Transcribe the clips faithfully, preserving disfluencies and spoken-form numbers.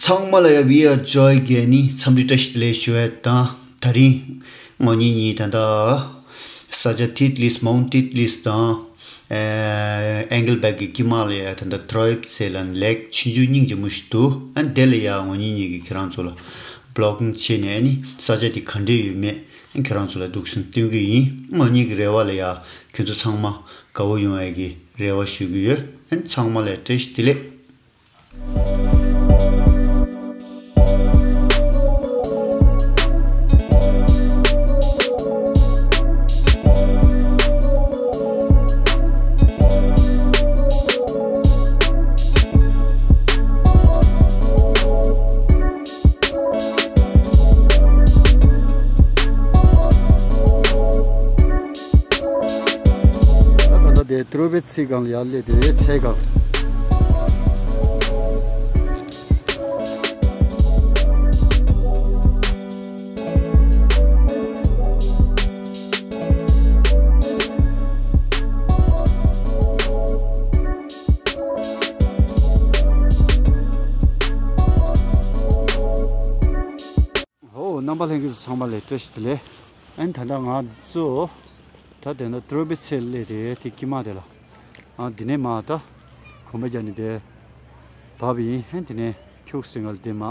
ཚང་མ་ལ་ཡ་We Are Joy གི་ནི་འཚམས་འདྲི་བཀྲ་ཤིས་བདེ་ལེགས་ཞུ་ཡ་དང་། ད་རིང་ངོ་གཉིས་གཉིས་ད་ལྟ་ས་ཆ་ཏིད་ལིས་མའུན་ཏིད་ལིས་དང་ཨེ་ཨེང་གལ་བེག་གི་དཀྱིལ་མ་ལ་ཡ་ད་ལྟ་ཏྲོ་ཡིབ་ཟེར་ལ་ལེག་ཆུང་ཆུང་སྙིང་རྗེ་མོ་ཞིག་འདུག་ཨ་དེ་ལ་ཡ་ངོ་གཉིས་གཉིས་ཀྱི་ཁྱེད་རང་ཚོ་ལ་བི་ལོག་གིང་བྱས་ནས་ཨ་ནི་ས་ཆ་དེ་ག་འདྲས་ཡོད་མེད་ཨ་ཁྱེད་རང་ཚོ་ལ་འདུག་སེ་སྟོན་གྱི་ཡིན། ངོ་གཉིས་ཀྱི་རེ་བ་ལ་ཡ་ཁྱེད་ཚོ་ཚང་མ་དགའ་བོ་ཡོང་ཡ་གི་རེ་བ་ཞུ་གི་ཡོད། ཨ་ནི་ཚང་མ་ལ་བཀྲ་ཤིས་བདེ་ལེགས། ད་ད་ལྟ་དེ་ཏྲོ་པའི་ཚིག་སྒང་ལ་ཡར་སླེབས་དེ་ཚེ་སྒང་། ཨོ་རྣམ་པ་ལྷན་རྒྱས་ཚོ་ཚང་མ་ལ་བཀྲ་ཤིས་བདེ་ལེགས། ཨན་ད་ལྟ་ང་ཚོ་ད་དེ་འདྲ་ཏྲོ་པའི་ཚེ་སླེབས་དེ་དེ་དཀྱིལ་མ་དེ་ལ། ཨ་དེ་ནས་མ་ད་གོམ་པ་རྒྱག་ནས་དེ་བབས་ཡིན། ཨན་དེ་ནས་ཁྱུག་སེ་ང་ལ་དེ་མ་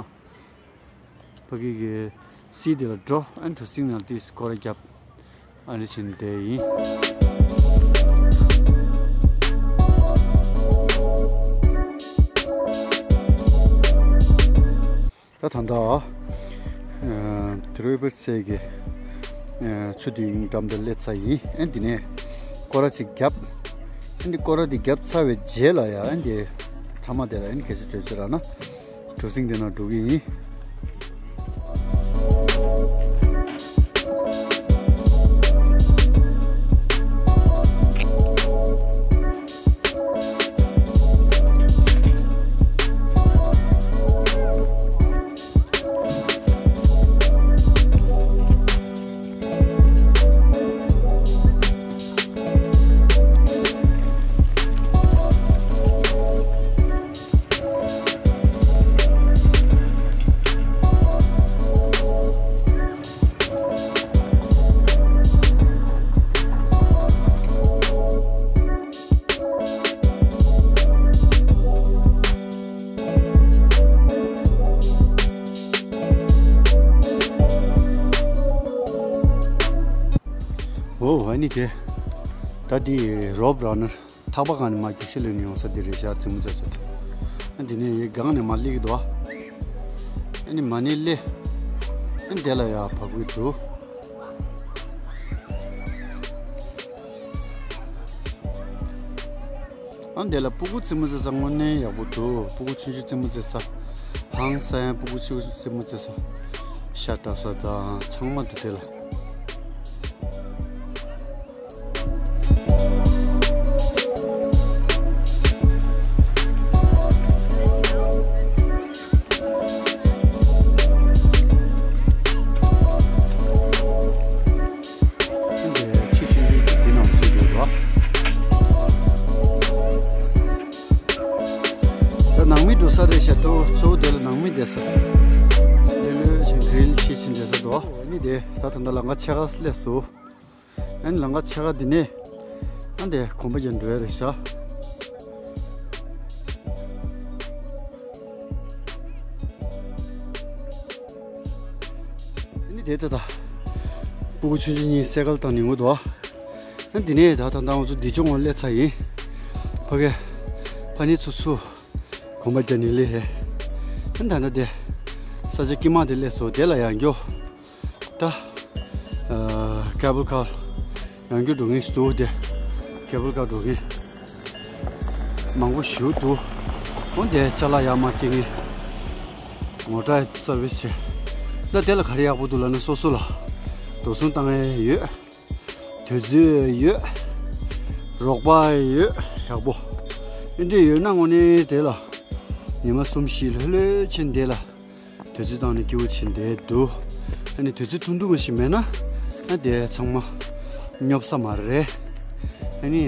ཕ་གི་གི་སི་དེ་ལ་འགྲོ། ཨན་གྲུ་གཟིངས་ནང་དེ་སྐོར་ར་རྒྱབ། ཨ་ནི་ཕྱིན་དེ་ཡིན། ད་ད་ལྟ་ཨ་ཏྲོ་པའི་ཚེ་གི་ཨ་ཆུ་དེ་འགྲམ་དུ་སླེབས་ཚར་ཡིན། ཨ་འདི་ནས་སྐོར་ར་ཅིག་བརྒྱབ། ཨ་འདི་སྐོར་ར་དེ་བརྒྱབ་ཚར་བའི་རྗེས་ལ་ཡ་ཨ་འདི་མཐའ་མ་དེ་ལ་ཨ་ནི་གལ་སྲིད་དུས་ཚོད་རག་ན། གྲུ་གཟིངས་དེ་ནང་འགྲོ་གི་ཡིན། ཨོ་ཨ་ནི་དེ་ད་དེ་རོབ་ར་ནར། ཐག་པ་སྒང་ནས་མར་རྒྱུག་ཤར་ལོན་ཡོང་ས་དེ་རེད་ཤག་རྩེད་མོ་རྩེ་ས་དེ། ཨ་འདི་ནས་ཡའི་སྒང་ནས་མར་སླེབས་ཀྱི་འདུག་ཨ། ཨ་ནི་མར་ནས་སླེབས། ཨ་ནི་དེ་ལ་ཡར་བབས་ཀྱི་འདུག། ཨ་འདི་ལ་སྤུ་གུ་རྩེད་མོ་རྩེ་ས་དངོས་གནས་ཡག་པོ་འདུག། སྤུ་གུ་ཆུང་ཆུང་རྩེད་མོ་རྩེ་ས། ཧང་སང་ཡ་སྤུ་གུ་ཆུང་ཆུང་རྩེད་མོ་རྩེ་ས། ཤ་བཀྲ་ས་དང་ཚང་མ་འདུག་དེ་ལ། ཆུ་ཆུང་ཆུང་དེ་ནང་འཛུལ་འགྲོ་རོགས། ད་ནང་མི་འགྲོ་ས་རེད་ཤག། གཙོ་བོ་དེ་ལ་ནང་མི་བསྡད་ས། ལྷོད་ལྷོད་བྱས་གྷི་རིལ་ཕྱེ་བྱས་བསྡད་ས་འདུག། ཨ་ནི་དེ་ད་ད་ལྟ་ལམ་ཁ་ཕྱེད་ཀ་སླེབས་སོང་། ཨ་ནི་ལམ་ཁ་ཕྱེད་ཀ་འདི་ནས་ཨ་འདི་གོམ་པ་རྒྱག་འགྲོ་ཡ་རེད་ཤག། ཨ་ནི་དེ་ད་ད་སྤུ་གུ་ཆུང་ཆུང་གཉིས་སེ་ཀལ་བཏང་ནས་ཡོང་གི་འདུག། ཨ་འདི་ནས་ད་ད་ད་ང་ཚོ་འདི་ཕྱོགས་ངོས་སླེབས་ཚར་ཡིན། ཕ་གི་ཕ་ནི་ཚུར་ཚུར་གོམ་པ་རྒྱག་ནས་སླེབས་ཧེ། ཨ་ད་ད་དེ་ས་ཆ་དཀྱིལ་མ་དེ་སླེབས་སོང་། དེ་ལ་ཡར་མགྱོགས། ད་ཨ་ཀེ་བལ་ཀར་ཡང་རྒྱུ་འགྲོ་མཁན་ཞིག་འདུག་སྟེ། ཀེ་བལ་ཀར་འགྲོ་མཁན་མང་པོ་ཞིག་འདུག། འོ་དེ་ཅ་ལག་ཡར་མར་སྐྱེལ་མཁན་མོ་ཊ་སར་བིས་བྱས། ད་དེ་ལ་ག་རེ་ཡག་པོ་འདུག་ལབ་ན་སོ་སོ་ལ་འགྲོ་སོང་བཏང་ཡས་ཡོད། དུས་ཚོད་ཡོད། རོགས་པ་ཡོད། ཡག་པོ་ཨེ་འདྲས་ཡོད་ན་དངོས་གནས་དེ་ལ་ཉི་མ་གསུམ་བཞི་ལྷོད་ལྷོད་ཕྱིན་བསྡད་ལ། དུས་ཚོད་བཏང་ནས་སྐྱིད་པོ་བྱས་བསྡད་འདུག། ཨ་ནི་དུས་ཚོད་ཐུང་ཐུང་བ་ཞིག་མེད་ན་ཨ་དེ་ཚང་མ་སྙོབ་ས་མ་རེད། ཨ་ནི་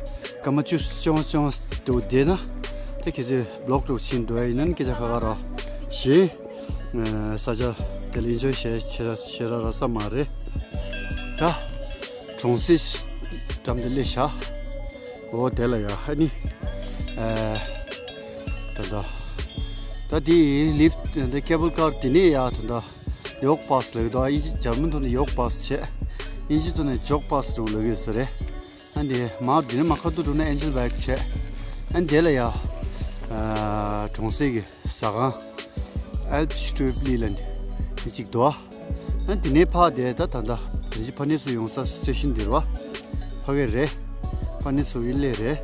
སྐར་མ་བཅུ་བཅོ་ལྔ་བཅོ་ལྔ་འདྲ་བོ་བསྡད་ན་ད་ཁྱེད་ཚོས་བི་ལོག་འདྲ་བོ་བྱེད་འགྲོ་ཡ་ཡིན་ན་ནི་སྐད་ཆ་ཁ་ཁ་ར། བཞིན། ས་ཆ་དེ་ལ་ཨེན་ཇོའི་བྱེད་བྱེད་ར་བྱེད་ར་ར་ས་མ་རེད། ད་གྲོང་གསེབ་འགྲམ་དེ་སླེབས་བཞག་འོ་དེ་ལ་ཡ་ཧ་ནི། ད་ད་ད་དེ་ལིཕ་ཊི་འདི་ཀེ་བལ་ཀར་དེ་ནས་ཡ་ད་ད་ཡོག་པ་སི་ལབ་ཀྱི་འདུག་ཨ་ཨིན་ཇི་འཇར་མན་ཐོག་ནས་ཡོག་པ་སི་བྱས། ཨིན་ཇི་ཐོག་ནས་ཇོག་པ་སི་རུ་ལབ་ཀྱི་ཡོད་ས་རེད། ཨ་འདི་མར་འདི་ནས་མར་ཁ་ཐུག་འགྲོ་ན་ཨེན་ཇེལ་བྷེག་བྱས། ཨ་འདི་ལ་ཡ་གྲོང་གསེབ་ཀྱི་ཟ་ཁང་ཨལ་པི་སི་ཊུ་བི་ལི་ལ་འདི་གཅིག་འདུག་ཨ་འདི་ནས་ཕར་དེ་ད་ད་ད་དེ་ཕ་ནས་སུ་ཡོང་ས་སི་ཊེ་ཤན་འདིར་བ་ཕ་གི་རེད། ཕ་ནས་སུ་ཡིན་ལེ་རེད།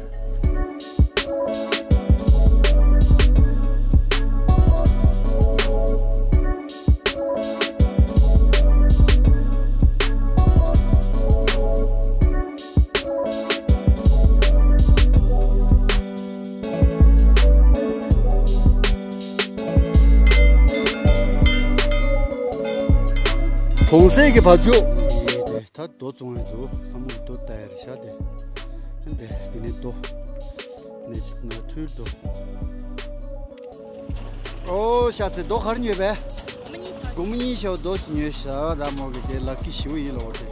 གྲོང་གསེབ་ཀྱི་བ་ཕྱུགས། ད་རྡོ་བཙོང་ཡ་འདུག་ལྷ་མོ་རྡོ་ལྟ་ཡ་རེད་ཤག་དེ། དེ་དེ་ནས་རྡོ། ནས་ནོར་འཁྲུལ་རྡོ། ཨོ་ཤ་ཚེ་རྡོ་ག་རེ་ཉོས་པས། སྒོར་མོ་གཉིས་ཤོག་རྡོ་ཞིག་ཉོས་ཤག་ད་མོ་གི་དེ་ལག་ཁྱི་ཞིག་ཡིན་ལོ་དེ།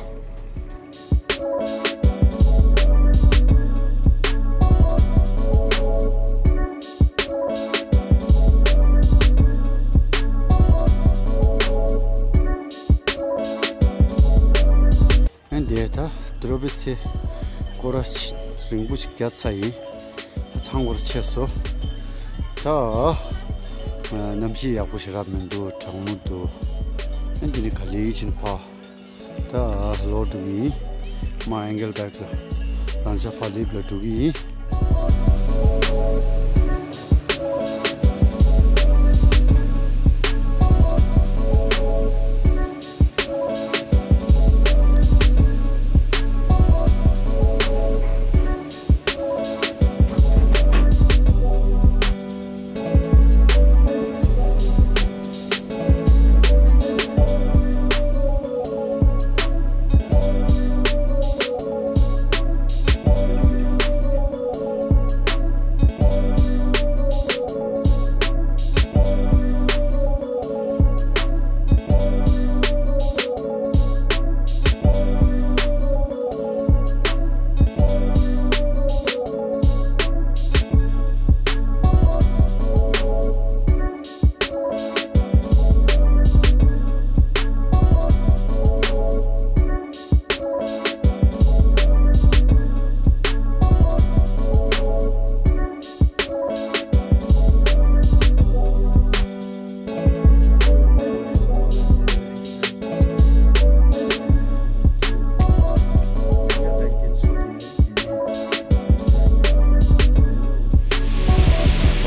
ཨ་འདས་ད་དུ་རོ་པའི་ཚེ་སྐོར་ར་རིང་པོ་ཞིག་བརྒྱབ་ཚར་ཡིན། ད་ཚང་བར་ཆས་སོ། ད་གནམ་གཤིས་ཡག་པོ་ཞིག་རབ་མི་འདུག་གྲང་མོ་འདུག་ཨ་འདི་ནི་ག་ལེ་ཡིད་ཕྱིན་ཕ། ད་ལོག་འགྲོ་གི་ཡིན། མ་ཨེང་གལ་བྷེག་ལ་རང་ཅག་ཕ་ལིབ་ལ་འགྲོ་གི་ཡིན།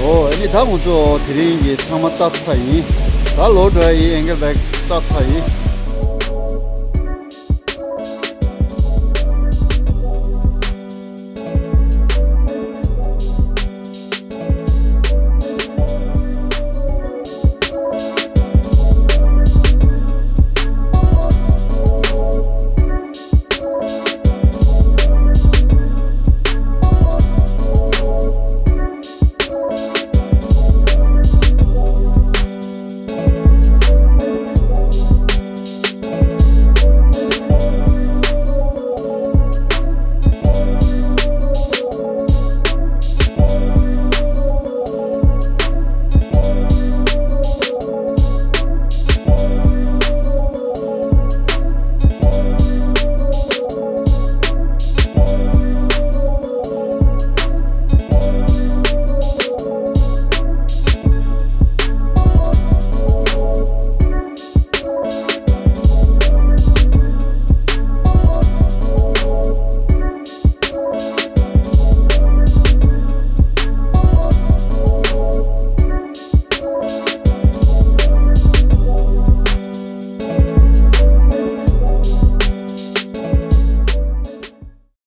ཨོ་ཨ་ནི་ད་ང་ཚོ་དེ་རིང་གི་ཚང་མ་བཏབ་ཚར་ཡིན། ད་ལོག་འགྲོ་ཡ་ཡིན། ཨེང་གལ་བྷེག་བཏབ་ཚར་ཡིན།